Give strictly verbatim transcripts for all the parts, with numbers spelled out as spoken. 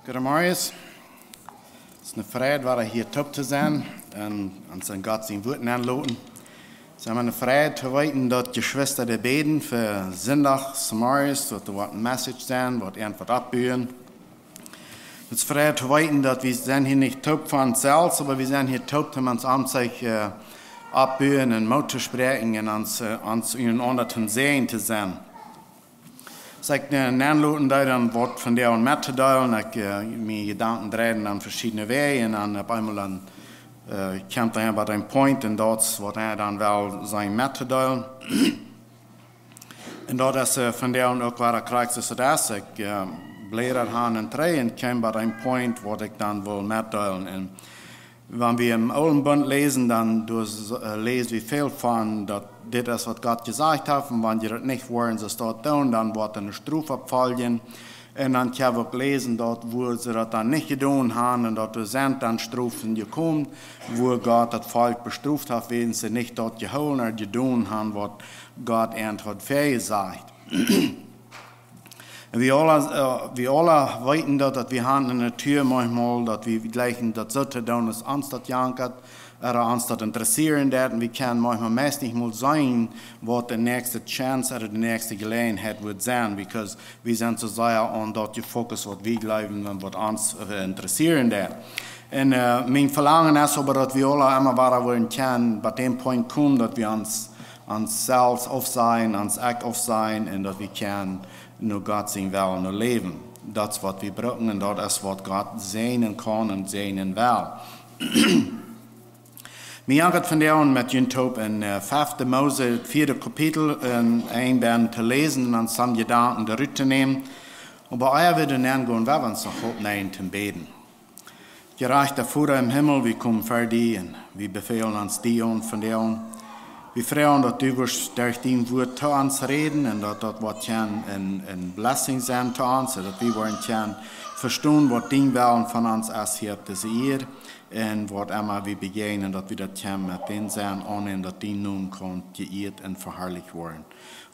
Goodemorjes. Et es eene Freid, wada hia toop to sennen un ons en Gott sien Wuat aunloten. Et es emma eene Freid to weeten, daut Jeschwista dee bäden fa Sindach zemorjes, daut doa woat eene Message sennen, woat irjent waut oppbuen. Et es Freid to weeten, daut wie sent hia nich toop fa ons selfst, oba wie sent hia toop, om ons aun sikj, äh, oppbuen un Moot to spräakjen un ons, äh, ons unjarenaunda toom Säajen to sennen. Aus ekj, äh, aunloten deed, dan waut von dee aun mettodeelen, ekj, äh, miene Jedanken dreiden dan veschiedne Wäaj un dan opp eemol dan, äh, kjemt eena bie een Point un daut es waut eena dan well sennen mettodeelen. Un daut es, äh, von dee aun uk wada krakjt soo aus daut es. Ekj, äh, bläd han un trigj un kjeem bie een Point waut ekj dan well metdeelen. Un wan wie em Oolen Bunt läsen, dan doa, äh, läs wie väl von daut dit es waut Gott jesajcht haft, un wan jie daut nich woaren soo aus daut doonen, dan woat eene Strof opp foljen. Un dan kjenn wie uk läsen daut, woo see daut dan nich jedonen haben, un daut doa sent dan Strofen jekomen, woo Gott daut Volkj bestroft haft, wäajen see nich daut jehoolen ooda jedonen haben, waut Gott an haud väajesajcht. Un wie aula, äh, wie aula weeten daut, daut wie haben enne Natua maunchmol, daut wie jleichen daut soo to doonen, aus ons daut jankat, ooda ons daut interessieren deit, un wie kjennen maunchmol meist nich mol seenen, waut de näakjste Chance ooda de näakjste Jeläajenheit woat sennen, because wie sent soo sea aun daut jefokust, waut wie jleewen un waut ons, äh, interessieren deit. Un, äh, mien Velangen es oba, daut wie aula emma wada woaren kjennen bie dän Point komen, daut wie ons, ons selfst aufsajen, ons Ekj aufsajen, un daut wie kjennen no Gott sien Wellen no läwen. Daut es waut wie brucken un daut es waut Gott säajnen kaun un säajnen well. Mie jankat von dee aun met junt toop en, äh, fefte Mose, daut vieede Kapitel, un een bät to läsen un dan some Jedanken doarut to nämen. Oba ea wie doa nenn gonen, well wie ons noch oppnäajen toom bäden. Jerajchta Voda em Himmel, wie komen ver die un wie befälen ons die aun von dee aun. Wie froagen, daut du wurscht derch dien Wuat to ons räden un daut daut woat kjennen eene, eene Blessing sennen to ons, daut wie woaren kjennen vestonen, waut dien Wellen von ons es hia opp dise Ieed. Un waut emma wie bejäajnen, daut wie daut kjennen met dän Senn aunnämen, daut dien Nomen kaun jeieet un veharlicht woaren.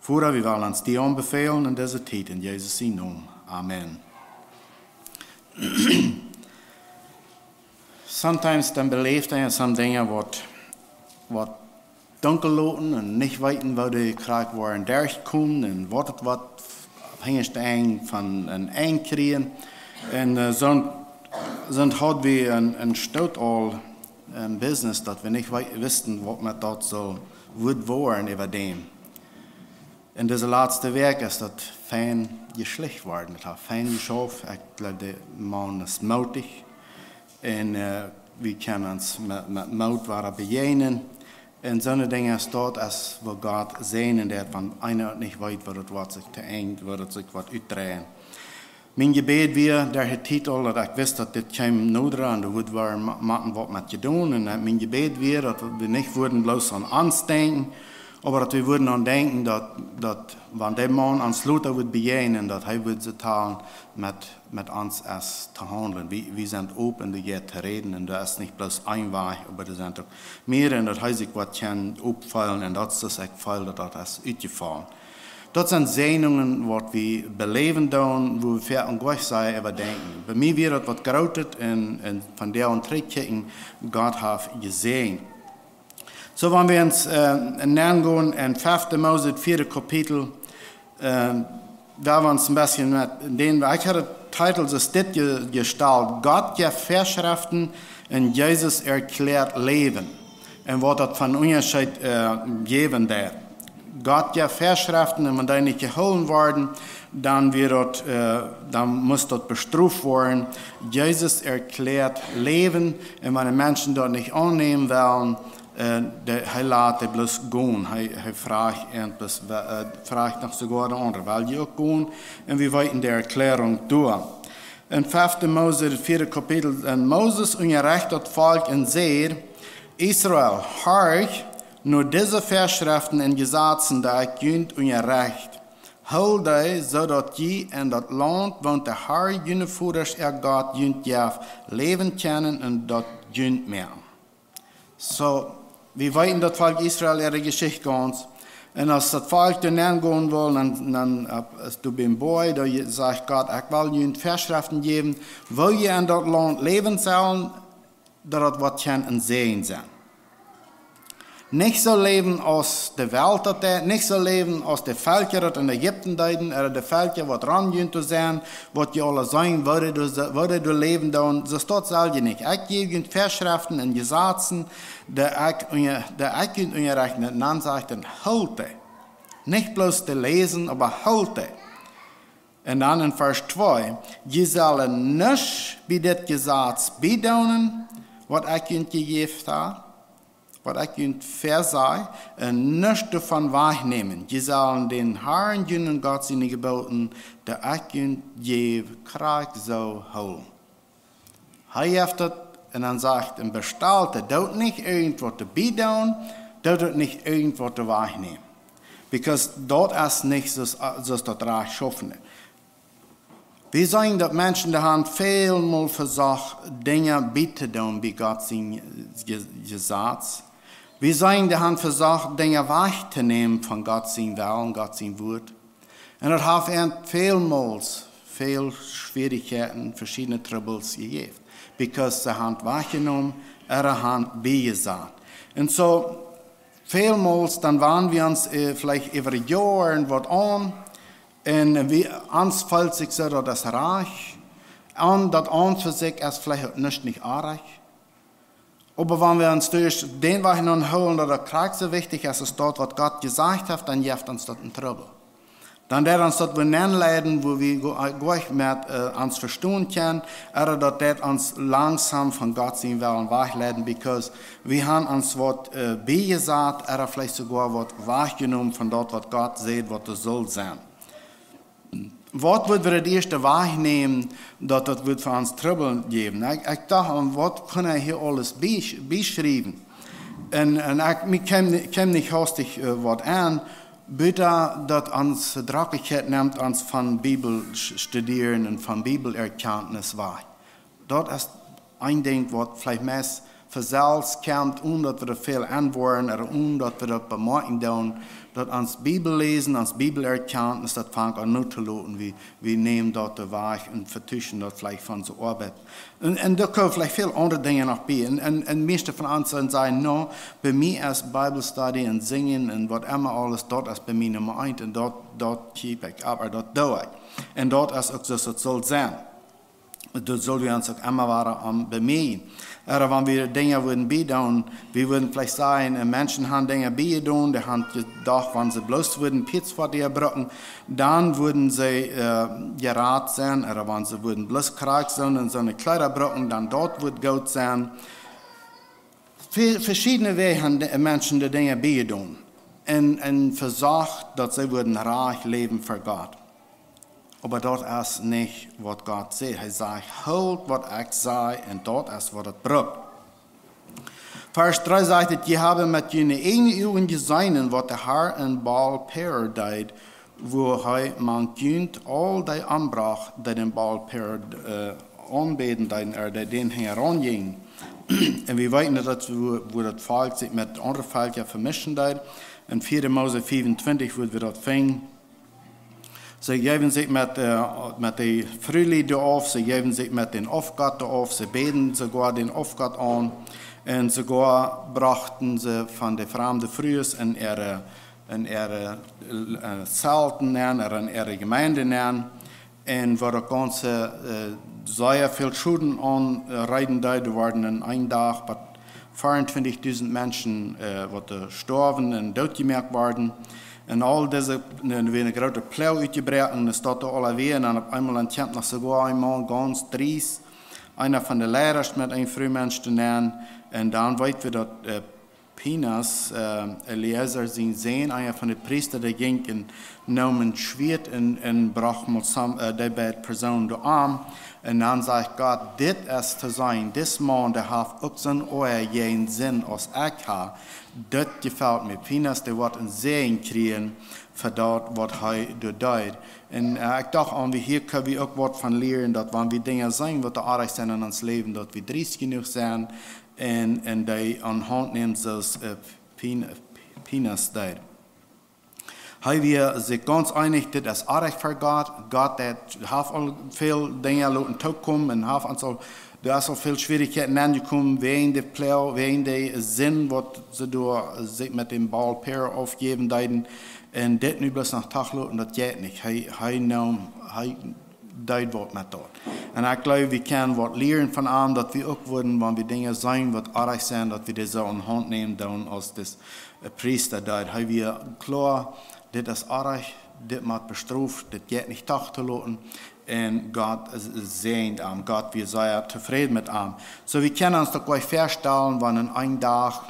Voda, wie wellen ons die aunbefälen en dise Tiet, en Jesus sien Nomen. Amen. Sometimes dan beläft eena some Dinja, waut, waut dunkel loten un nich weeten, woo dee krakjt woaren derchkomen un waut et woat hinjascht Enj von een Enj kjrieen. Un, äh, soont, soont haud wie een, een Stoot aul em Business, daut wie nich wei-, wisten, waut met daut soo wudd woaren äwa däm. En dise latste Wäakj es daut fein jeschlicht worden. Et haft fein jeschauft. Ekj jleew, de Maun es mootich. Un, äh, wie kjennen ons met, met Moot wada bejäajnen. Un soone Dinja es daut, aus woo Gott säajnen deit, wan eena nich weet, woo daut woat sikj to Enj, woo daut sikj woat utdreien. Mien Jebäd wia, dee Tiet aul, daut ekj wist, daut dit kjeem noda un doa wudd woaren ma-, motten waut met jedonen. Un, äh, mien Jebäd wia, daut wie nich wudden bloos aun ons denkjen, oba daut wie wudden aun denkjen, daut, daut wan dee Maun ons lota wudd bejäajnen, daut hee wudd soo talen met, met ons es to haundlen. Wie, wie sent open, doa jeit to räden, un daut es nich bloos een Wajch, oba doa sent uk mea, un daut hee sikj waut kaun oppfellen, un daut es, ekj feel, daut daut es utjefollen. Daut sent Säajnungen, waut wie beläwen doonen, woo wie ver un goa sea äwadenkjen. Bie mie wia daut waut Grootet un, un von doa aun trigjkjikjen, Gott haft jesäajent. Soo, wan wie ons, äh, nenn gonen en fefte Mose, daut vieede Kapitel, äh, doa wie ons een bät met dän, ekj haud daut Titel soo aus dit je-, jestalt: Gott jeft Väaschreften un Jesus erklärt Läwen. Un waut daut fa een Unjascheet, äh, jäwen deit. Gott jeft Väaschreften un wan dee nich jehoolen woaren, dan wia daut, äh, dan must daut bestroft woaren. Jesus erklärt Läwen un wan de Menschen daut nich aunnämen wellen, äh, dee, hee lat dee bloos gonen. Hee, hee frajcht an bloos, äh, frajcht noch soogoa de aundre: Well jie uk gonen? Un wie weeten de Erklärunk doa. En fefte Mose, daut vieede Kapitel: Un Moses unjarecht daut Volkj un säd: Israel, horcht no dise Väaschreften un Jesazen, dee ekj junt unjarecht. Hoolt dee, soo daut jie en daut Launt, waut de Har, june Vodasch äa Gott, junt jeft, läwen kjennen un daut junt moaken. Soo, wie weeten daut Volkj Israel äare Jeschicht gaunz. Un aus daut Volkj doa nenn gonen wull, dan, dan, äh, es doa biem Boajch, doa je-, sajcht Gott: "Ekj well junt Väaschreften jäwen, woo jie en daut Launt läwen sellen, daut daut woat junt een Säajen sennen." Nich soo läwen aus de Welt daut deit, nich soo läwen aus de Velkja daut en Ägipten deeden, ooda de Velkja waut rom junt doa sent, waut jie aula seenen, woo dee doa, woo dee doa läwen doonen, soo daut sell jie nich. Ekj jäw junt Väaschreften un Jesazen, dee ekj unja-, dee ekj junt unjarechten, un dan sajcht hee: "Hoolt dee." Nich bloos dee läsen, oba hoolt dee. Un dan en Varsch twee: "Jie sellen nuscht bie dit Jesaz biedoonen, waut ekj junt jejäft hab, waut ekj junt väasaj, un nuscht doavon wajchnämen. Jie sellen dän Harn, jun Gott, siene Jeboten, dee ekj junt jäw, krakjt soo hoolen." Hee jeft daut, un dan sajcht hee: "Bestalt et, doot nich irjentwaut doabie doonen, doot et nich irjentwaut doa wajchnämen." Because daut es nich soo, soo daut rajcht schaufen deit. Wie seenen daut Menschen, dee haben välmol vesocht, Dinja bietodoonen bie Gott sien Je-, Jesaz. Wie seenen, dee haben vesocht, Dinja wajchtonämen von Gott sien Wellen, Gott sien Wuat. Un daut haft an välmol väl Schwierichkjeiten, veschiedne Trubbels jejäft. Because see haben wajchjenomen, ooda haben biejesat. Un soo, välmol, dan wan wie ons, äh, veleicht äwa Joaren waut aun, un wie, ons feelt sikj soo, daut es rajcht. Un daut aun fa sikj es veleicht uk nich, nich oajch. Oba wan wie ons derch dän Wajch aunhoolen, daut daut krakjt soo wichtich es aus daut, waut Gott jesajcht haft, dan jeft ons daut een Trubbel. Dan deit ons daut wua nenleiden, wua wie go-, äh, goanich met, äh, ons vestonen kjennen, ooda daut deit ons langsom von Gott sien Wellen wajchleiden, because wie haben ons waut, äh, biejesat, ooda veleicht soogoa waut wajchjenomen von daut, waut Gott sajcht, waut et saul sennen. Waut woat wie daut ieeschte wajchnämen, daut daut woat fa ons Trubbel jäwen? Ekj, ekj docht aun, waut kaun hee hia aules bie-, bieschriewen? Un, un ekj, mie kjeem, kjeem nich hastich, äh, waut aun, buta daut ons Drockachkjeit nemt ons von Bibel sch-, studieren un von Bibelerkjantnis wajch. Daut es een Dinkj, waut veleicht meist von selfst kjemt, onen daut wie doa väl aun woaren, ooda onen daut wie daut bemoakjen doonen, daut ons Bibelläsen, ons Bibelerkjantnis, daut fangt aun nottoloten. Wie, wie nämen daut doa wajch un vetuschen daut veleicht von onse Oabeit. Un, un doa komen veleicht väl aundre Dinja noch bie. Un, un, un mieeschte von ons sellen sajen: "No, bie mie es Bibelstudie un sinjen un waut emma aules, daut es bie mie Numma eent. Un daut, daut keep ekj opp, ooda daut doo ekj." Un daut es uk soo, daut saul sennen. Daut sell wie ons uk emma wada aun bemieejen. Ooda wan wie Dinja wudden biedoonen, wie wudden veleicht sajen, äh, Menschen haben Dinja biejedonen, dee haben jedocht, wan see bloos wudden Pizza brucken, dan wudden see, äh, jerat sennen. Ooda wan see wudden bloos krakjt soone, soone Kjleeda brucken, dan daut wudd goot sennen. Ve-, veschiedne Wäaj haben de Menschen de Dinja biejedonen un, un vesocht, daut see wudden rajcht läwen fa Gott. Oba daut es nich, waut Gott sajcht. Hee sajcht: "Hoolt, waut ekj saj, un daut es, waut et brukt." Varsch dree sajcht et: "Jie haben met june ieejne Uagen jeseenen, waut de Har en Baal-Peor deed, woo hee mank junt aul dee ombrocht, dee dän Baal-Peor, äh, aunbäden deeden, ooda dee dän hinjaraun jinjen." Un wie weeten, daut, woo, woo daut Volkj sikj met aundre Velkja vemischen deed. En vieede Mose vea un twintich woa wie daut finjen. See jeewen sikj met, äh, met de Frulied doa auf, see jeewen sikj met dän Aufgott doa auf, see bäden soogoa dän Aufgott aun, un soogoa brochten see von de framde Frues en äare, en äare, äh, Zelten nenn, ooda en äare Jemeent nenn, un wua daut gaunze, äh, sea väl Schoden aun, äh, reiden deed. Doa worden en een Dach bat veauntwintichdusent Menschen, äh, waut, äh, storwen un dootjemoakt worden. Un aul dise, ne, ne, eene groote Ploag utjebroaken, es daut aula wia. Un dan opp eemol dan kjemt noch soogoa een Maun gaunz driest, eena von de Leidasch, met een Frumensch doa nenn. Un dan weet wie daut, äh, Pinhas, äh, Eleazar sien Sän, eena von de Priesta, dee jinkj un neem een Schwieet un, un brocht mol sam-, äh, dee beid Persoonen doa om. Un dan sajcht Gott: "Dit es to seenen, dis Maun, dee haft uk soon Oaja jäajen Sind aus ekj hab. Daut jefelt mie." Pinhas, dee woat een Sän kjrieen fa daut, waut hee doa deed. Un, äh, ekj docht aun, wie hia kjenn wie uk waut von lieren, daut wan wie Dinja seenen, waut doa oajch sent en ons Läwen, daut wie driest jenuach sent un, un dee aun Haunt nämen, soo aus, äh, Pin-, Pinhas deed. Hee wia sikj gaunz eenich, dit es oajch fa Gott. Gott, dee haft aul väl Dinja loten tookomen un haft ons aul, doa es aul väl Schwierichkjeiten aunjekomen wäajen de Ploag, wäajen de Sind, waut see doa sikj met dän Baal Peor aufjäwen deeden. Un dit nu bloos noch toloten, daut jeit nich. Hee, hee neem, hee deed waut met daut. Un ekj jleew, wie kjennen waut lieren von am, daut wie uk wudden, wan wie Dinja seenen, waut oajch sent, daut wie dee soo aun de Haunt nämen doonen, aus dis, äh, Priesta deed. Hee wia kloa, dit es oajch, dit mott bestroft, dit jeit nich toloten. Un Gott s-, säajend am, Gott wia sea tofräd met am. Soo, wie kjennen ons daut jlikj väastalen, wan en een Dach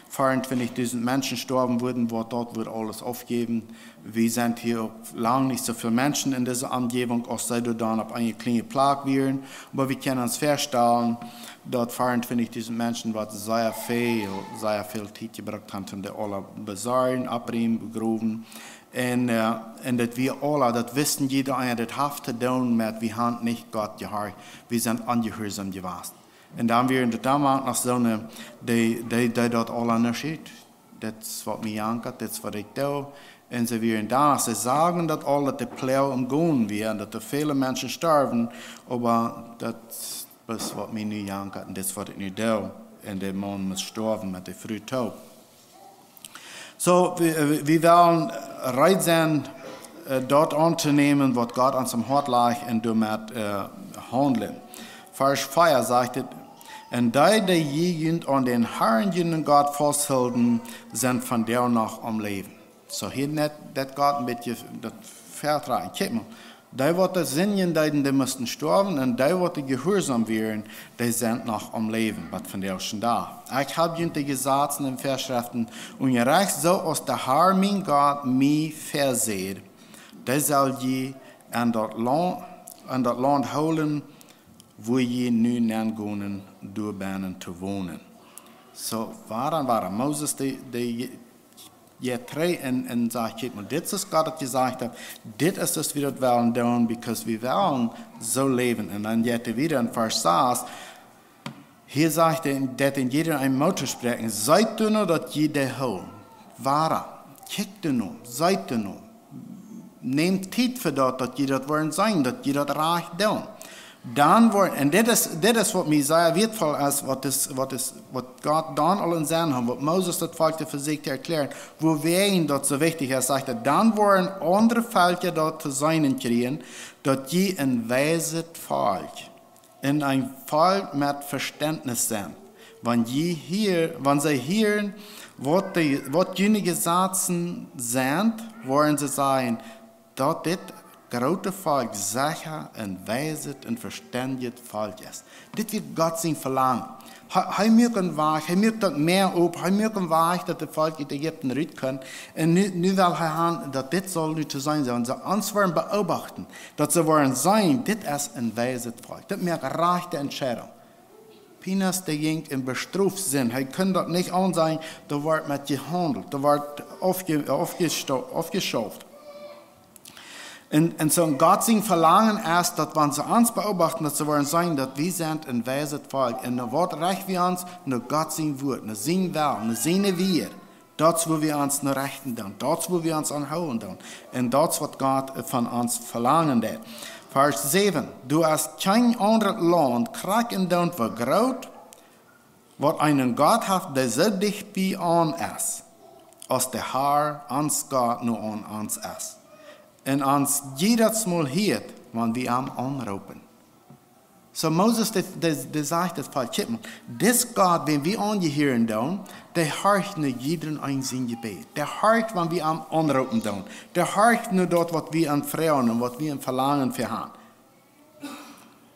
veeauntwintichdusent Menschen stoawen wudden, waut daut wudd aules aufjäwen. Wie sent hia uk lang nich soo väl Menschen en dise Omjäwunk, aus see doa dan opp eene kjliene Plakj wieren. Oba wie kjennen ons väastalen, daut veeauntwintichdusent Menschen, waut sea väl, sea väl Tiet jebrukt haben, om dee aula besorjen, oppräumen, begrowen. Un, äh, un daut wie aula, daut wisten jieda eena, daut haft to doonen met, wie haben nich Gott jehorcht, wie sent onjehuarsom jewast. Un dan wieren doa dan uk noch soone, dee, dee, dee daut aula nich schiet. Dit es waut mie jankat, dit es waut ekj doo. Un see wieren dan, see sagen daut aul, daut de Ploag aum gonen wia un daut doa väle Menschen storwen, oba daut es waut mie nu jankat un dit es waut ekj nu doo. Un de Maun mott stoawen met de Fru toop. Soo, wie, wie wellen reed sennen, äh, daut auntonämen, waut Gott ons aum Hoat lajcht un doamet, äh, haundlen. Varsch vea sajcht et: "Un dee, dee jie junt aun dän Harn, junen Gott, fausthoolen, sent vondoag noch aum Läwen." Soo, hia nat, daut Gott een bät daut vetrakjen. Kjikj mol, dee, waut doa sindjen deeden, dee musten stoawen, un dee, waut doa jehuarsom wieren, dee sent noch aum Läwen, waut von de ieeschte doa. "Ekj hab junt de Jesazen un Väaschreften unjarecht, soo aus de Har, mien Gott, mie väasäd. Dee sell jie en daut Launt, en daut Launt hoolen, wua jie nu nenn gonen, doabennen to wonen." Soo, wada un wada. Moses, dee, dee jeit trigj un, un sajcht: "Kjikj mol, dit es, Gott haft jesajcht, dit es, waut wie daut wellen doonen, because wie wellen soo läwen." Un dan jeit hee wieda en Varsch sas. Hia sajcht hee, daut en jieda een Moot to spräakjen: "Seet doano, daut jie dee hoolen." Wada, kjikjt doano, seet doano. Nämt Tiet fa daut, daut jie daut woaren seenen, daut jie daut rajcht doonen. Dan woaren, un dit es, dit es waut mie sea wieetvoll es, waut es, waut es, waut Gott dan aul en Senn haud, waut Moses daut Volkj vesieekjt to erkjläaren, wuarom daut soo wichtich es, sajcht hee: "Dan woaren aundre Velkja daut to seenen kjrieen, daut jie een weiset Volkj un een Volkj met Vestentnis sent. Wan jie hia, wan see hieren, waut de, waut june Jesazen sent, woaren see sajen, daut dit groote Volkj secha een weiset un vestendjet Volkj es." Dit wia Gott sien Velangen. Hee, hee muak een Wajch, hee muak daut Mäa op, hee muak een Wajch, daut daut Volkj ut Ägipten rut kunn. Un nu, nu well hee han, daut dit saul nu to seenen sennen. Un see ons woaren beobachten, daut see woaren seenen, dit es een weiset Volkj. Daut moakt rajchte Entscheidungen. Pinchas, dee jinkj en bestroft Sind. Hee kunn daut nich aunseenen, doa woat met jehaundelt, doa woat aufje-, aufjesto-, aufjeschauft. Un, un soo Gott sien Velangen es, daut wan see ons beobachten, daut see woaren seenen, daut wie sent een weiset Volkj. Un no waut rajcht wie ons? No Gott sien Wuat, no sien Well, no siene Wieed. Daut es, wua wie ons no rechten doonen. Daut es, wua wie ons aun hoolen doonen. Un daut es, waut Gott von ons velangen deit. Varsch säwen: "Doa es kjeen aundret Launt, krakjt endoont woo groot, waut eenen Gott haft, dee soo dicht bie ons es, aus de Har, ons Gott, nu aun ons es. Un ons jiedatsmol hieet, wan wie am aunroopen." Soo Moses, dee, dee, dee sajcht daut Volkj: "Kjikj mol, dis Gott, wäm wie aunjehieren doonen, dee horcht no jieda een sien Jebäd. Dee horcht, wan wie am aunroopen doonen. Dee horcht no daut, waut wie am froagen un waut wie am velangen fa han."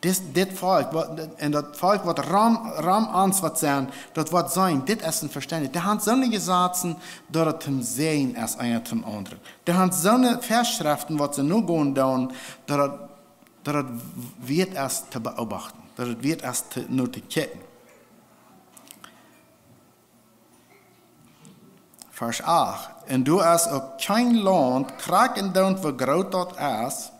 Dis, dit Volkj, waut, un daut Volkj, waut rom, rom ons woat sennen, daut woat seenen, dit es een Vestentnis. Dee han soone Jesazen, daut et een Säajen es, eena dän aundren. Dee han soone Väaschreften, waut see nogonen doonen, daut et, daut et wieet es to beobachten, daut et wieet es to, no to kjikjen. Varsch acht: "Un doa es uk kjeen Launt, krakjt endoont woo groot daut es,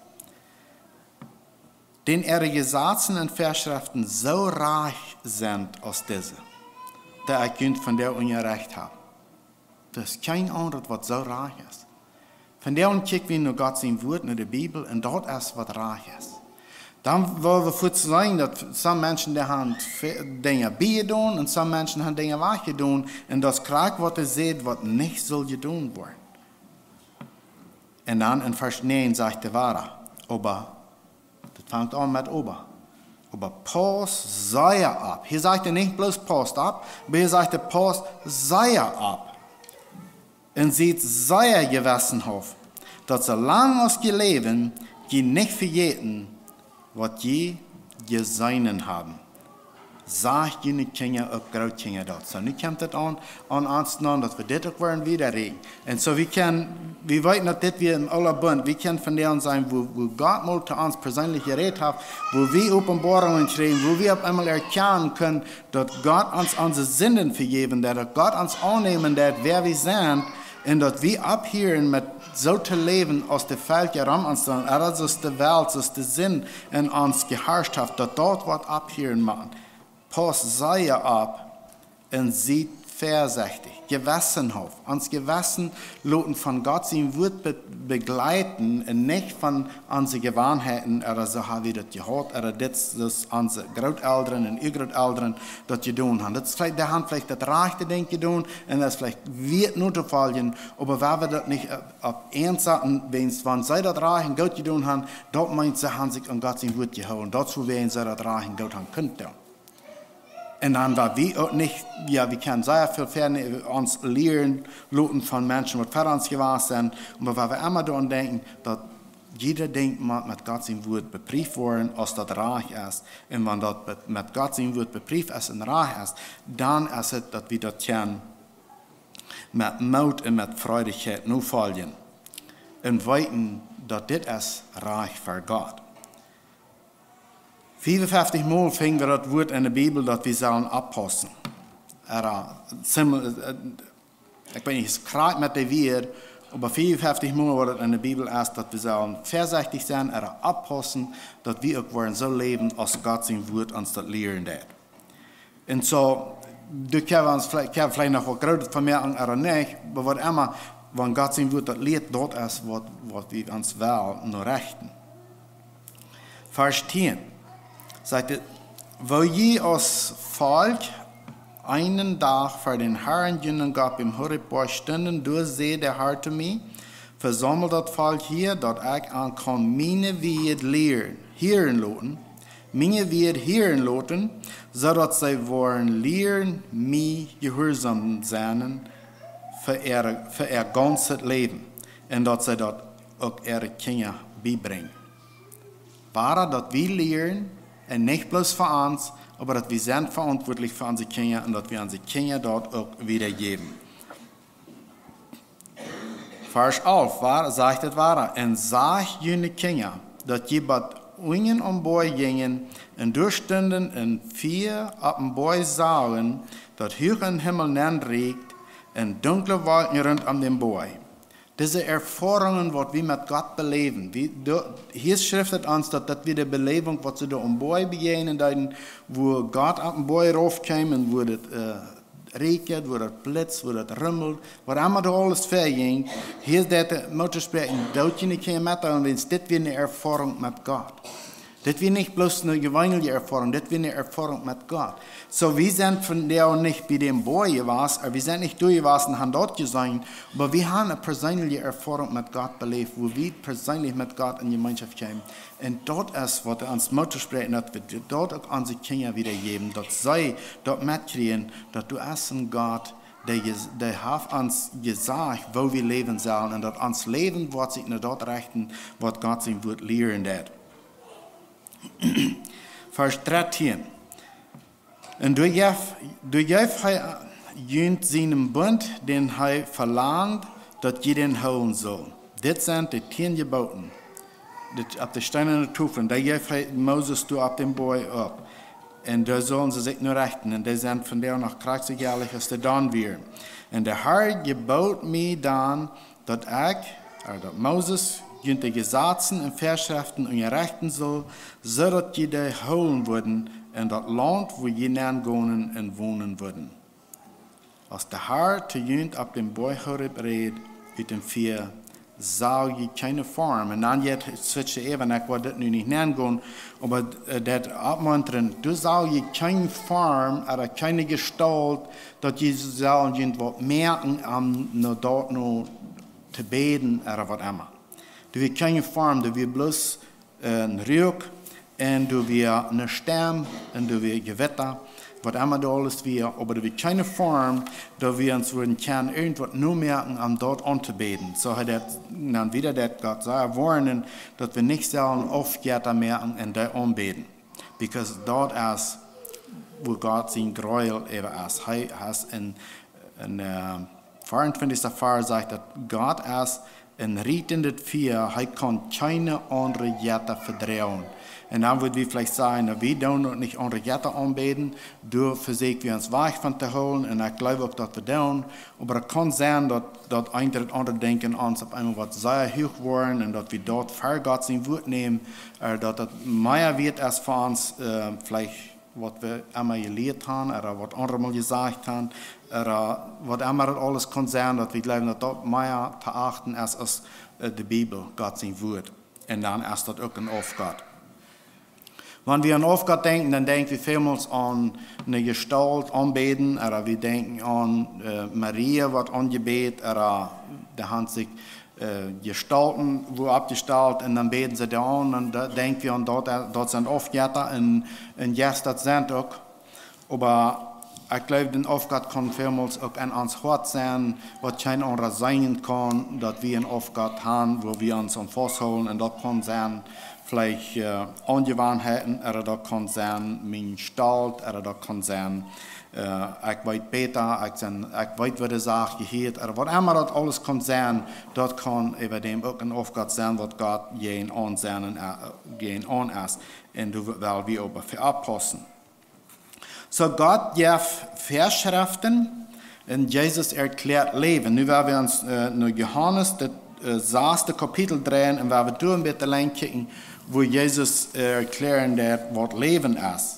dän äare Jesazen un Väaschreften soo rajcht sent aus dise, dee ekj junt vondoag unjarecht hab." Doa es kjeen aundret, waut soo rajcht es. Vondoag kjikj wie no Gott sien Wuat, no de Bibel, un daut es waut rajcht es. Dan woa wie fuaz seenen daut some Menschen, dee han fe-, Dinja biejedonen un some Menschen han Dinja wajchjedonen, un daut es krakjt waut hee sajcht, waut nich sull jedonen woaren. Un dan en Varsch näajen sajcht hee wada, oba, daut fangt aun met oba. Oba pauss sea opp. Hia sajcht hee nich bloos pauss opp, oba hia sajcht hee pauss sea opp. Un siet sea jewessenhauft, daut soo lang aus jie läwen, jie nich vejäten, waut jie jeseenen haben. Sajcht june Kjinja uk, Grootkjinja, daut. Soo, nu kjemt et aun, aun ons aun, daut wie dit uk woaren wieda räden. Un soo, wie kjennen, wie weeten daut dit wia een oola Bunt. Wie kjennen vondoag seenen, wua, wua Gott mol to ons perseenlich jerät haft, wua wie Openboarungen kjrieen, wua wie opp eemol erkjanen kjennen, daut Gott ons onse Sinden vejäwen deed, daut Gott ons aunnämen deed, wäa wie sent, un daut wie opphieren met soo to läwen aus de Velkja rom ons sent, ooda aus de Welt, aus de Sind en ons jeharscht haft, daut daut woat opphieren motten. Pauss sea opp un siet väasechtich, jewessenhauft. Ons Jewessen loten von Gott sien Wuat be-, bejleiden un nich von onse Jewanheiten, ooda soo ha wie daut jehaut, ooda dit, daut onse Grootelren un Urgrootelren daut jedonen han. Daut es veleicht, dee han veleicht daut rajchte Dinkj jedonen un daut es veleicht wieet notofoljen, oba wan wie daut nich opp, opp eensaten, wäajens wan see daut rajcht un goot jedonen han, daut meent, see han sikj aun Gott sien Wuat jehoolen. Daut es wuarom see daut rajcht un goot han kunt doonen. Un dan wan wie uk nich, jo, wie kjennen sea väl ver-, ons lieren loten von Menschen, waut ver ons jewast sent, oba wan wie emma doaraun denkjen, daut jieda Dinkj mott met Gott sien Wuat bepreeft woaren, aus daut rajcht es. Un wan daut be-, met Gott sien Wuat bepreeft es un rajcht es, dan es et, daut wie daut kjennen met Moot un met Freidichkjeit nofoljen. Un weeten, daut dit es rajcht ver Gott. Fiefenfeftich Mol finj wie daut Wuat en de Bibel, daut wie sellen oppaussen. Ooda, sim-, eh, ekj weet nich, es krakjt met de Wieed, oba fiefenfeftich Mol woat et en de Bibel es, daut wie sellen väasechtich sennen, ooda oppaussen, daut wie uk woaren soo läwen, aus Gott sien Wuat ons daut lieren deit. Un soo, doa kjenn wie ons veleicht, kjenn wie veleicht noch waut Grootet von moaken ooda nich, oba waut emma, wan Gott sien Wuat daut lieet, daut es waut, waut wie ons wellen no rechten. Varsch tieen sajcht et: Woo jie aus Volkj eenen Dach ver dän Harn, junen Gott, biem Horeb Boajch stunden, doa säd de Har to mie: Vesaumel daut Volkj hia, daut ekj an kaun miene Wieed lieren, hieren loten, miene Wieed hieren loten, soo daut see woaren lieren, mie jehuarsom sennen fa äa, fa äa gaunzet Läwen, un daut see daut uk äare Kjinja biebrinjen. Wada daut wie lieren, un nich bloos fa ons, oba daut wie sent veauntwuatlich fa onse Kjinja un daut wie onse Kjinja daut uk wieda jäwen. Varsch alf, wada, sajcht et wada: Un sajcht june Kjinja, daut jie bat unjen aum Boajch jinjen, un doa stunden un Fia oppem Boajch sagen, daut huach em Himmel nenn rieekjt, un dunkle Wolkjen runt om dän Boajch. Dise Erfoarungen, waut wie met Gott beläwen, wie, doa, hia schrift et ons, daut, daut wia de Beläwunk, waut see doa aum Boajch bejäajnen deeden, wua Gott oppem Boajch rauf kjeem un wua daut, eh, rieekjad, wua daut blitzt, wua daut rummelt, waut emma doa aules väajinkj. Hia es daut, eh, mau to spräakjen, daut jie nich kjennen metdeelen, wiels dit wia eene Erfoarunk met Gott. Dit wia nich bloos eene jeweenelje Erfoarunk, dit wia eene Erfoarunk met Gott. Soo, wie sent vondoag nich bie dän Boajch jewast, ooda wie sent nich doa jewast un han daut jeseenen, oba wie han eene perseenelje Erfoarunk met Gott beläft, wua wie perseenlich met Gott en Jemeenschoft kjeemen. Un daut es, waut ons Moot toospräakjt, daut wie daut uk onse Kjinja wiedajäwen, daut see daut metkjrieen, daut doa es een Gott, dee jes-, dee haft ons jesajcht, woo wie läwen sellen, un daut ons Läwen woat sikj no daut rechten, waut Gott sien Wuat lieren deit. Varsch dartieen. Un doa jeef, doa jeef hee junt sienen Bunt, dän hee velangd, daut jie dän hoolen sullen. Dit sent de tieen Jebooten, dit opp de steenane Tofeln, dee jeef hee Moses doa opp dän Boajch opp. Un doa sullen see sikj no rechten, un dee sent vondoag noch krakjt soo jelich aus dee dan wieren. Un de Har jebood mie dan, daut ekj, ooda daut Moses, junt de Jesazen un Väaschreften unjarechten sull, soo daut jie dee hoolen wudden, un daut Launt, wua jie nengonen un wonen wudden. Aus de Har to junt opp dän Boajch Horeb räd ut däm Fia, Sag je kjeene Form. Un dan jeit switch äwa, ekj woa dit nu nich nengonen, oba daut oppmuntren, du sag je kjeene Form, ooda kjeene Jestalt, daut jie sellen junt waut moaken om no daut no to bäden, ooda waut emma. Du wia kjeene Form, du wia bloos een Ruak, un du wia ne Stemm, un du wia Jewitta, waut emma du aules wia, oba du wia kjeene Form, daut wie ons wudden kjennen irjentwaut nomoaken om daut auntobäden. Soo hee deit dan wada daut Gott sea woarnen, daut wie nich sellen Aufjetta moaken un dee aunbäden. Because daut es, wua Gott sien Gräuel äwa es. Hee es en, en äh, veeauntwintichsten Varsch sajcht daut Gott es en rietendet Fia, hee kaun kjeene aundre Jetta vedroagen. Un dan wudd wie veleicht sajen, na, wie doonen uk nich aundre Jetta aunbäden, doa vesieekj wie ons wajch von to hoolen, un ekj jleew uk daut wie doonen, oba daut kaun sennen daut, daut eent ooda aundre Dinkj en ons opp eemol waut sea huach woaren un daut wie daut ver Gott sien Wuat nämen, äh, daut daut mea wieet es fa ons, äh, veleicht waut wie emma jelieet han, ooda waut aundre mol jesajcht han, ooda waut emma daut aules kaun sennen, daut wie jleewen daut daut mea to achten es aus, äh, de Bibel, Gott sien Wuat. Un dan es daut uk een Aufgott. Wan wie aun Aufgott denkjen, dan denkj wie välmols aun ne Jestalt aunbäden, ooda wie denkjen aun, äh, Maria woat aunjebät, ooda doa han sikj äh, Jestalten wua oppjestalt un dan bäden see doa aun un dan denkj wie aun daut, äh, daut sent Aufjetta un, un yes, daut sent uk. Oba ekj jleew, een Aufgott kaun välmols uk en ons Hoat sennen, waut kjeen aundra seenen kaun, daut wie een Aufgott han, wua wie ons aun fausthoolen, un daut kaun sennen veleicht, äh, Aunjewanheiten, ooda daut kaun sennen miene Stalt, ooda daut kaun sennen äh, ekj weet bäta, ekj sie, ekj weet waut de Sach jehieet, ooda waut emma daut aules kaun sennen, daut kaun äwa däm uk een Aufgott sennen, waut Gott jäajen aun sennen, äh, jäajen aun es. Un doa well wie oba fa oppaussen. Soo Gott jeft Väaschreften un Jesus erkjläat Läwen. Nu woa wie ons, äh, no Johanes, daut, äh, sasde Kapitel dreien un woa wie doa een bät lenjd kjikjen, wua Jesus, äh, erkjläaren deit, waut Läwen es.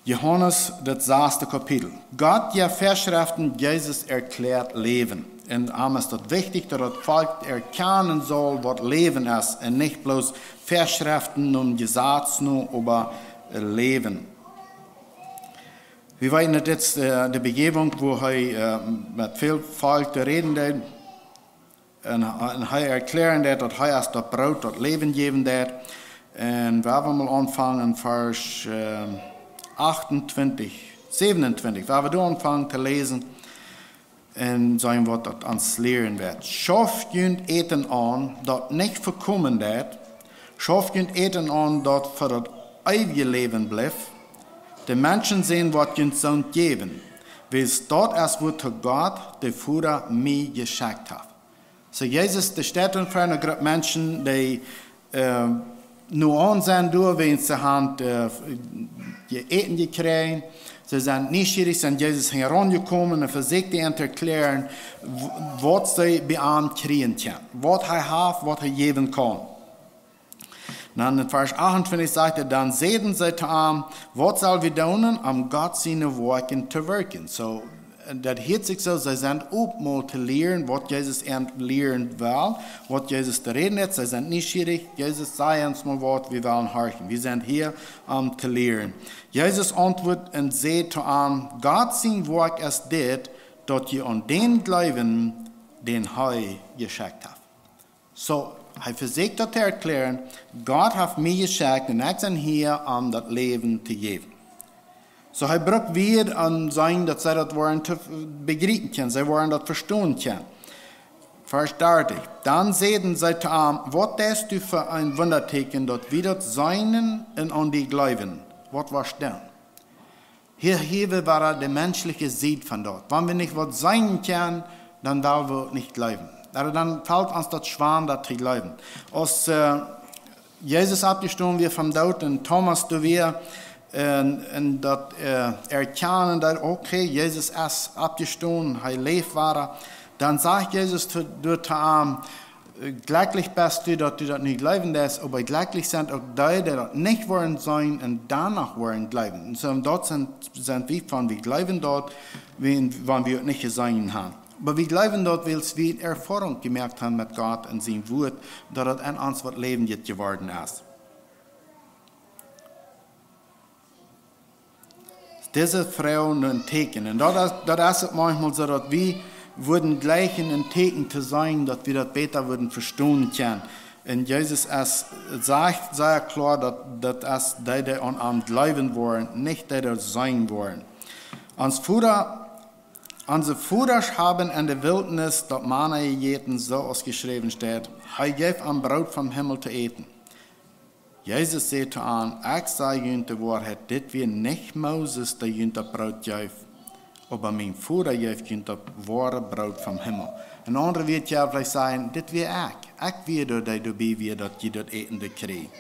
Johanes, daut sasde Kapitel. Gott jeft Väaschreften, Jesus erkjläat Läwen. Un daut es daut wichtich, daut daut Volkj erkjanen saul, waut Läwen es, un nich bloos Väaschreften nom Jesaz no, oba, äh, Läwen. Wie weeten, daut es, äh, de Bejäwunk, wua hee, äh, met väl Volkj to räden deed. Un, un hee erkjläaren deit, daut hee es daut Broot, daut Läwen jäwen deit. Un wie wellen mol aunfangen en Varsch, äh, achtuntwintich, säwenuntwintich. Wie wellen doa aunfangen to läsen un seenen, waut daut ons lieren woat. Schauft junt Äten aun, daut nich vekomen deit. Schauft junt Äten aun, daut fa daut eewje Läwen blift. De Menschensän woat junt soont jäwen, wiels daut es, wuatoo Gott, de Voda, mie jeschekjt haft. Soo Jesus, dee steit ver ne Grupp Menschen, dee, äh, nu aun sent doa, wäajen see han, äh, Äten jekjräajen. See sent nieschierich, sent Jesus hinjaraun jekomen un vesieekjt an to erkjläaren, w-, waut see bie am kjrieen kjennen. Waut hee haft, waut hee jäwen kaun. Dan en Varsch achtuntwintich sajcht hee, dan säden see to am: Waut sell wie doonen, om Gott siene Woakjen to wirkjen? Soo, daut hieet sikj soo, see sent op mol to lieren, waut Jesus an lieren well, waut Jesus to räden haft. See sent nieschierich, Jesus, saj ons mol waut, wie wellen horchen. Wie sent hia om to lieren. Jesus auntwuat un säd to an: Gott sien Woakj es dit, daut jie aun dän jleewen, dän hee jeschekjt haft. Soo, hee vesieekjt daut to erkjläaren, Gott haft mie jeschekjt un ekj sie hia om daut Läwen to jäwen. Soo, hee brukt Wieed aun sennen, daut see daut woaren to bejriepen kjennen, see woaren daut vestonen kjennen. Varsch dartich. Dan säden see to am: Waut deist du fa een Wundatieekjen, daut wie daut seenen un aun die jleewen? Waut woascht doonen? Hia, hia wia wada de menschelje Sied von daut. Wan wie nich waut seenen kjennen, dan well wie uk nich jleewen. Ooda dan felt ons daut schwoa, daut to jleewen. Aus, äh, Jesus oppjestonen wia vom Doot un Thomas doa wia, un, un daut, äh, erkjanen, daut, okay, Jesus es oppjestonen, hee läft wada, dan sajcht Jesus to, doa to am: Jlekjlich best du, daut du daut nu jleewen deist, oba jlekjlich sent uk dee, dee daut nich woaren seenen un dan noch woaren jleewen. Un soo, daut sent, sent wie von, wie jleewen daut, wie, wan wie daut nich jeseenen han. Oba wie jleewen daut, wiels wie Erfoarunk jemoakt haben met Gott un sien Wuat, daut et en ons waut läwendich jeworden es. Dise Froag no een Tieekjen. Un daut es, daut es uk maunchmol soo, daut wie wudden jleichen een Tieekjen to seenen, daut wie daut bäta wudden vestonen kjennen. Un Jesus es, sajcht sea kloa, daut, daut es dee, dee aun am jleewen woaren, nich dee, dee daut seenen woaren. Ons Voda, onse Vodasch haben en de Wiltnis daut Mana jejäten, soo aus jeschräwen steit: Hee jeef an Broot vom Himmel to äten. Jesus säd to an: Ekj saj junt de Woarheit, dit wia nich Moses, dee junt daut Broot jeef, oba mien Voda jeef junt daut woare Broot vom Himmel. En aundre Wieed kjenn wie veleicht sajen: Dit wia ekj. Ekj wia doa, dee doabie wia, daut jie daut Äten doa kjrieejen.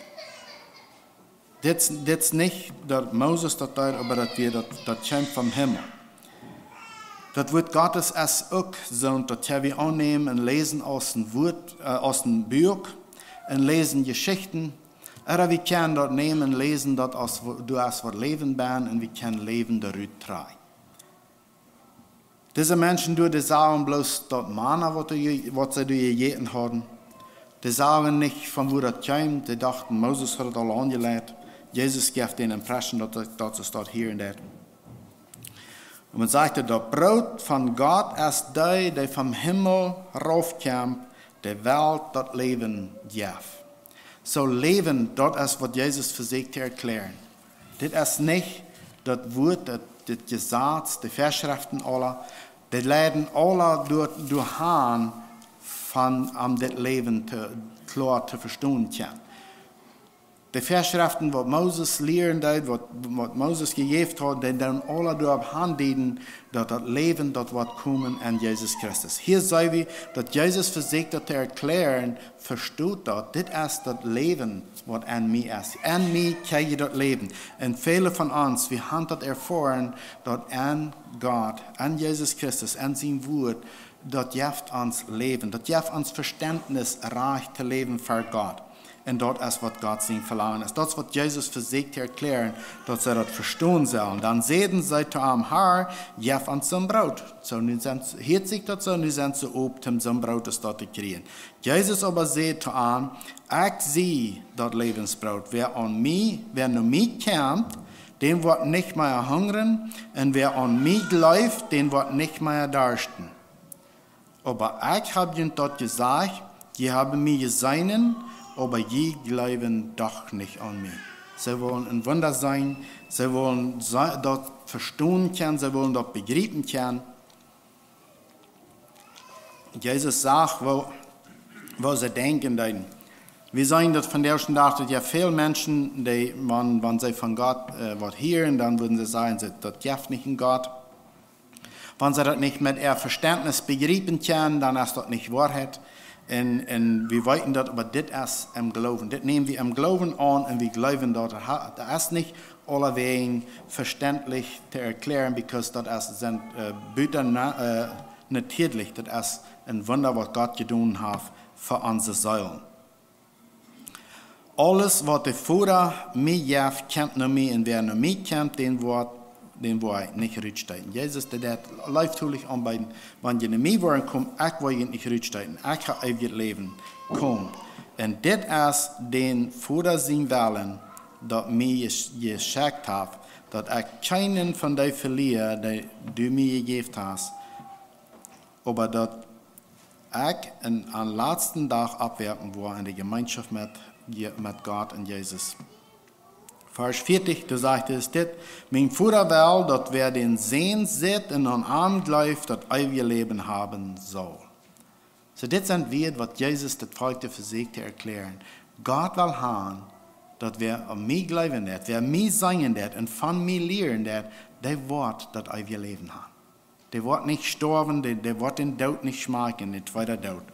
Dit, dit es nich daut Moses daut deed, oba daut wia daut, daut kjeem vom Himmel. Daut Wuat Gottes es uk soo, daut kjenn wie aunnämen un läsen aus een Wuat, äh, aus een Buak un läsen Jeschichten. Ooda wie kjennen daut nämen un läsen, daut aus, doa es waut Läwen bennen un wie kjennen Läwen doarut kjrieen. Dise Menschen doa, dee sagen bloos daut Mana, waut, dee, waut see doa jejäten hauden. Dee sagen nich, von wua daut kjeem. Dee dochten, Moses haud et aul aunjeleit. Jesus jeef dän impression, daut, daut see daut hieren deeden. Un dan sajcht hee: Daut Broot von Gott es dee, dee vom Himmel raufkjemt, de Welt daut Läwen jeft. Soo Läwen, daut es, waut Jesus vesieekjt to erkjlären. Dit es nich daut Wuat, daut, dit Jesaz, de Väaschreften aula, dee leiden aula doa, doahan, von, om dit Läwen to, kloa to vestonen kjennen. De Väaschreften, waut Moses lieren deed, waut, waut Moses jejäft haud, dee doonen aula doaropp handieden, daut daut Läwen, daut woat komen en Jesus Christus. Hia seenen wie, daut Jesus vesieekjt daut to erkjlären: Vestot daut, dit es daut Läwen, waut en mie es. En mie kjrie jie daut Läwen. Un väle von ons, wie haben daut erfoaren, daut en Gott, en Jesus Christus, en sien Wuat, daut jeft ons Läwen. Daut jeft ons Vestentnis, rajcht to läwen fa Gott. Un daut es, waut Gott sien Velangen es. Daut es, waut Jesus vesieekjt to erkjlären, daut see daut vestonen sellen. Dan säden see to am: Herr, jeff ons soon Broot. Soo, nu sent, hieet sikj daut soo, nu sent see op, om soon Broot es daut to kjrieen. Jesus oba säd to an: Ekj sie daut Läwensbroot. Wäa aun mie, wäa no mie kjemt, dän woat nich mea hungren, un wäa aun mie jleeft, dän woat nich mea darschten. Oba ekj hab junt daut jesajcht, jie haben mie jeseenen, oba jie jleewen doch nich aun mie. See wullen een Wunda seenen, see wullen se-, daut vestonen kjennen, see wullen daut bejriepen kjennen. Jesus sach, woo, woo see denkjen deeden. Wie seenen daut vondoag dän Dach, daut jo väl Menschen, dee, wan, wan see von Gott, äh, waut hieren, dan wudden see sajen, see, daut jeft nich een Gott. Wan see daut nich met äa Vestentnis bejriepen kjennen, dan es daut nich Woarheit. Un, un wie weeten daut, oba dit es em Gloowen. Dit nämen wie em Gloowen aun un wie jleewen daut. Daut ha-, daut es nich aulawäajen vestentlich to erkjlären, because daut es, sent, äh, buta na-, äh, natieedlich. Daut es een Wunda, waut Gott jedonen haft fa onse Seelen. Aules, waut de Voda mie jeft, kjemt no mie, un wäa no mie kjemt, dän woa, dän woa ekj nich rutstoten. Jesus, dee deed leeftolich aunbeeden: Wan jie no mie woaren komen, ekj woa junt nich rutstoten. Ekj hab eewjet Läwen. Komt. Un dit es dän Voda sien Wellen, daut mie jes-, jeschekjt haft, daut ekj kjeenen von dee velia, dee du mie jejäft hast, oba daut ekj en, aum latsten Dach oppwakjen woa en de Jemeenschoft met Je-, met Gott un Jesus. Varsch vieetich, doa sajcht et dit: Mien Voda well, daut wäa dän Sän sitt un aun am jleeft, daut eewje Läwen haben saul. Soo, dit sent Wieed, waut Jesus daut Volkj vesieekjt to erkjlären. Gott well han, daut wäa aun mie jleewen deed, wäa mie seenen deed un von mie lieren deed, dee woat daut eewje Läwen han. Dee woat nich stoawen, dee, dee woat dän Doot nich schmakjen, dän tweeden Doot.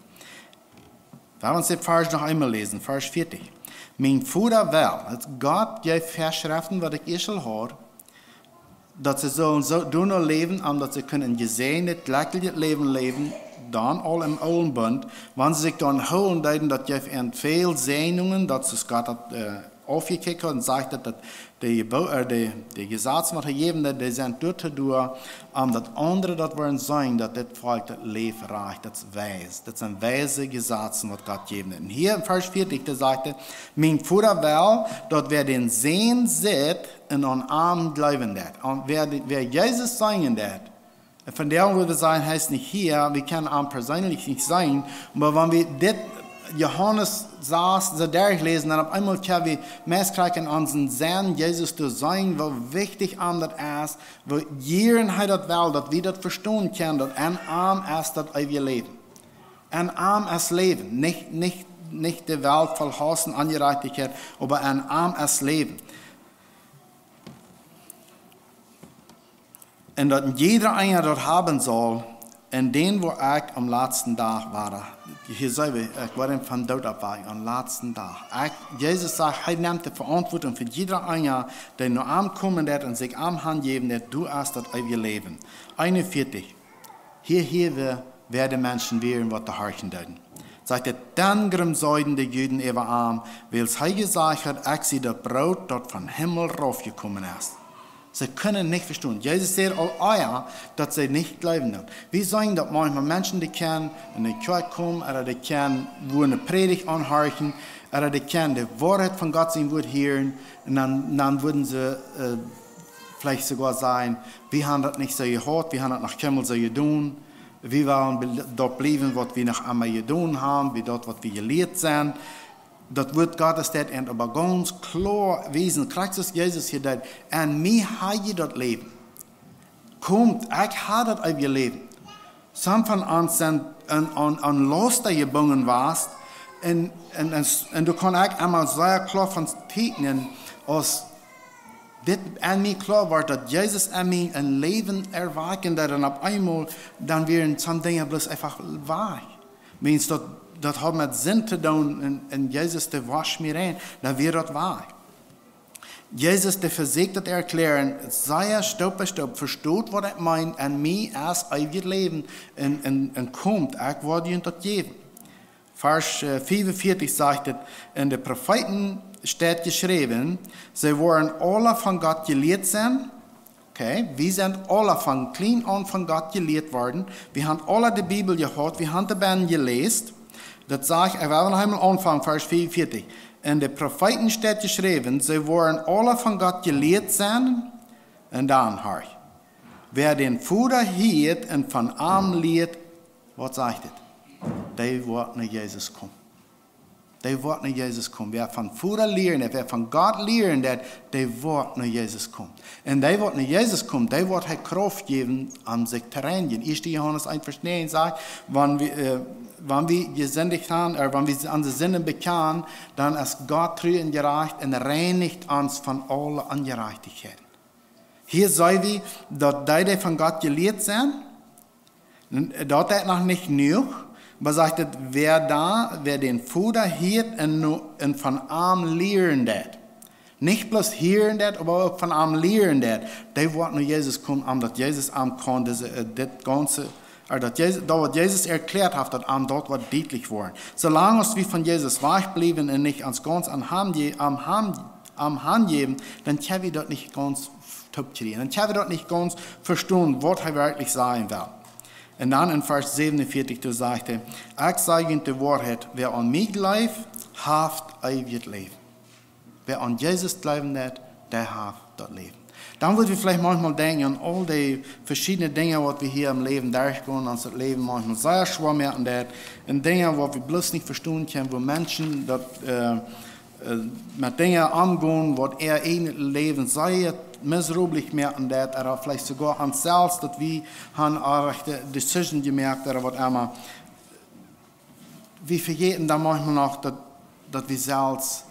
Lot ons dit Varsch noch eemol läsen, Varsch vieetich. Mien Voda well, daut Gott jeef Väaschreften, waut ekj ieescht aul haud, daut see sullen soo doonen läwen, om daut see kunnen een jesäajendet, jlekjlichet Läwen läwen, dan aul em oolen Bunt, wan see sikj doaraun hoolen deeden, daut jeef an väl Säajnungen, daut see Gott daut, äh, aufjekjikjt haft un sajcht daut, daut de, Jebo- äh, de, de Jesazen waut hee jäwen deed, dee sent doatoo doa, om daut aundre daut woaren seenen, daut dit Volkj daut läft rajcht, daut es weis. Daut sent weise Jesazen waut Gott jäwen deed. Un hia en Varsch vieetich, doa sajcht hee: "Mien Voda well, daut wäa dän Sän sitt un aun am jleewen deit." Un wäa, wäa Jesus seenen deit, un von däm wudd wie sajen, hee es nich hia, wie kjennen am perseenlich nich seenen, oba wan wie dit Johanes sas soo derchläsen, dan opp eemol kjenn wie meist krakjt en onsen Senn Jesus to seenen, woo wichtich am daut es, woo jieren hee daut well, daut wie daut vestonen kjennen, daut en am es daut eewje Läwen. En am es Läwen, nich, nich, nich de Welt voll Hauss un Onjerajchtichkjeit, oba en am es Läwen. Un daut jieda eena daut haben saul, un dän woa ekj aum latsten Dach wada. Hia seen wie, ekj woa am vom Doot oppwakjen, aum latsten Dach. Ekj, Jesus sajcht, hee nemt de Veauntwuatunk fa jieda eena, dee no am komen deit un sikj am hanjäwen deit, doa es daut eewje Läwen. Eenunvieetich. Hia, hia, wäa, wäa de Menschen wieren, waut doa horchen deeden. Sajcht hee: "Dan grumsaulden de Juden äwa am, wiels hee jesajcht haud: 'Ekj sie daut Broot, daut vom Himmel raufjekomen es.'" See kunnen nich vestonen. Jesus säd aul ea, daut see nich jleewen deeden. Wie seenen daut maunchmol Menschen, dee kjennen enne Kjoakj komen, ooda dee kjennen, wua eene Prädicht aunhorchen, ooda dee kjennen de Woarheit von Gott sien Wuat hieren, un dan, dan wudden see, äh, veleicht soogoa sajen: "Wie haben daut nich soo jehaut, wie haben daut noch kjeenmol soo jedonen. Wie wellen bel-, daut bliewen, waut wie noch emma jedonen haben, wie daut, waut wie jelieet sent." Daut Wuat Gottes deit ons oba gaunz kloa wiesen, krakjt soo aus Jesus hia deed: "En mie ha jie daut Läwen. Komt, ekj ha daut eewje Läwen." Some von ons sent aun, aun, aun Lausta jebungen jewast, un, un, un, un doa kaun ekj emol sea kloa von tieekjnen, aus dit aun mie kloa wort, daut Jesus aun mie een Läwen erwakjen deed, un opp eemol dan wieren some Dinja bloos eefach wajch. Meent daut, daut haud met Sind to doonen, un, un Jesus, dee wosch mie rein, dan wia daut wajch. Jesus, dee vesieekjt daut erkjlären, sea Staup bie Staup, vestot waut ekj meen, en mie es eewjet Läwen, un, un, un komt, ekj woa junt daut jäwen. Varsch, äh, fiefunvieetich sajcht et: "En de Profeeten steit jeschräwen, see woaren aula von Gott jelieet sennen." Okay, wie sent aula von kjlien aun von Gott jelieet worden. Wie haben aula de Bibel jehaut, wie haben de Bibel jeläst. Daut sajcht, ekj well noch eemol aunfangen, Varsch fiefunvieetich. "En de Profeeten steit jeschräwen, see woaren aula von Gott jelieet sennen." Un dan, horch: "Wäa dän Voda hieet un von am lieet", waut sajcht et? Dee woat no Jesus komen. Dee woat no Jesus komen. Wäa vom Voda lieren deit, wäa von Gott lieren deit, dee woat no Jesus komen. Un dee waut no Jesus kjemt, dee woat hee Krauft jäwen, om sikj to reinjen. Ieeschte Johanes eent Varsch näajen sajcht, wan wie, äh, wan wie jesindicht haben, ooda wan wie onse Sinden bekjanen, dan es Gott tru un jerajcht un reinicht ons von aule Onjerajchtichkjeit. Hia seenen wie, daut dee, dee von Gott jelieet sent, daut es noch nich jenuach, oba sajcht et: "Wäa dan, wäa dän Voda hieet un no, un von am lieren deit." Nich bloos hieren deit, oba uk von am lieren deit. Dee woat no Jesus komen, om daut Jesus am kaun, dise, äh, dit gaunze, äh, daut Jesus, daut waut Jesus erkjläat haft, daut am daut woat dietlich woaren. Soo lang aus wie von Jesus wajch bliewen un nich ons gaunz aun am je-, aun am, aun am jäwen, dan kjenn wie daut nich gaunz toopkjrieen. Dan kjenn wie daut nich gaunz vestonen, waut hee werkjlich sajen well. Un dan en Varsch säwenunvieetich, doa sajcht hee: "Ekj saj junt de Woarheit, wäa aun mie jleeft, haft eewjet Läwen." Wäa aun Jesus jleewen deit, dee haft daut Läwen. Dan wudd wie veleicht maunchmol denkjen aun aul dee veschiedne Dinja, waut wie hia em Läwen derchgonen, ons daut Läwen maunchmol sea schwoa moaken deit, un Dinja, waut wie bloos nich vestonen kjennen, woo Menschen daut, äh, äh, met Dinja omgonen, waut äa ieejnet Läwen sea miserabel moaken deit, ooda veleicht soogoa ons selfst, daut wie haben eene rajchte Decision jemoakt, ooda waut emma. Wie vejäten dan maunchmol noch, daut, daut wie selfst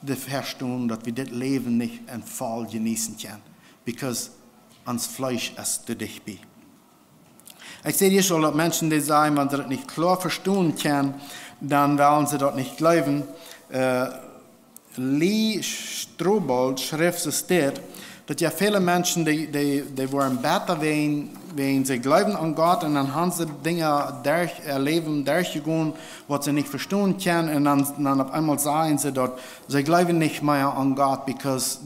de vestonen, daut wie dit Läwen nich en voll jeneeten kjennen, because ons Fleesch es too dicht bie. Ekj säd ieescht aul, daut Menschen, dee sajen, wan see daut nich kloa vestonen kjennen, dan wellen see daut nich jleewen. Äh, Lee Strobel schrift soo dit, daut jo väle Menschen, dee, dee, dee woaren betta wäajen Wäajen see jleewen aun Gott un dan han see Dinja derch äa Läwen derchjegonen, waut see nich vestonen kjennen, un dan, dan opp eemol sajen see daut see jleewen nich mea aun Gott, because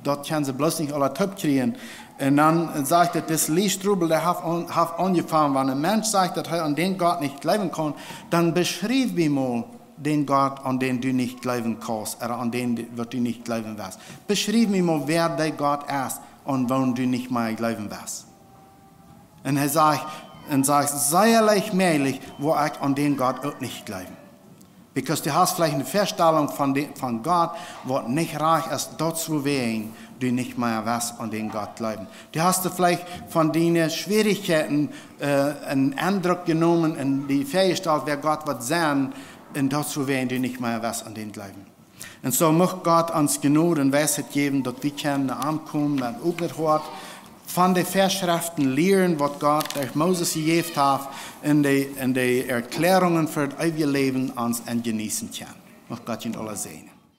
daut kjennen see bloos nich aula toop kjrieen. Un dan sajcht et, dis Lia Strobel, dee haft aun-, haft aunjefongen, wan een Mensch sajcht daut hee aun dän Gott nich jleewen kaun, dan beschriew mie mol dän Gott, aun dän du nich jleewen kaust, ooda aun dän, waut du nich jleewen west. Beschriew mie mol, wäa dee Gott es, aun woon du nich mea jleewen west. Un hee sajcht, un sajcht, sea leicht mäajlich woa ekj aun dän Gott uk nich jleewen. Because du hast veleicht eene Väastalunk von de, von Gott, waut nich rajcht es, daut es wuawäajen du nich mea west aun dän Gott jleewen. Du hast veleicht von diene Schwierichkjeiten eenen Endruck jenomen un die väajestalt, wäa Gott woat sennen, un daut es wuawäajen du nich mea west aun dän jleewen. Un soo mucht Gott ons Jnod un Weisheit jäwen, daut wie kjennen aunkomen met opnet Hoat, von de Väaschreften lieren, waut Gott derch Moses jejäft haft, un de, un de Erkjläarungen fa daut eewje Läwen ons enjeneeten kjennen. Mucht Gott junt aula säajnen.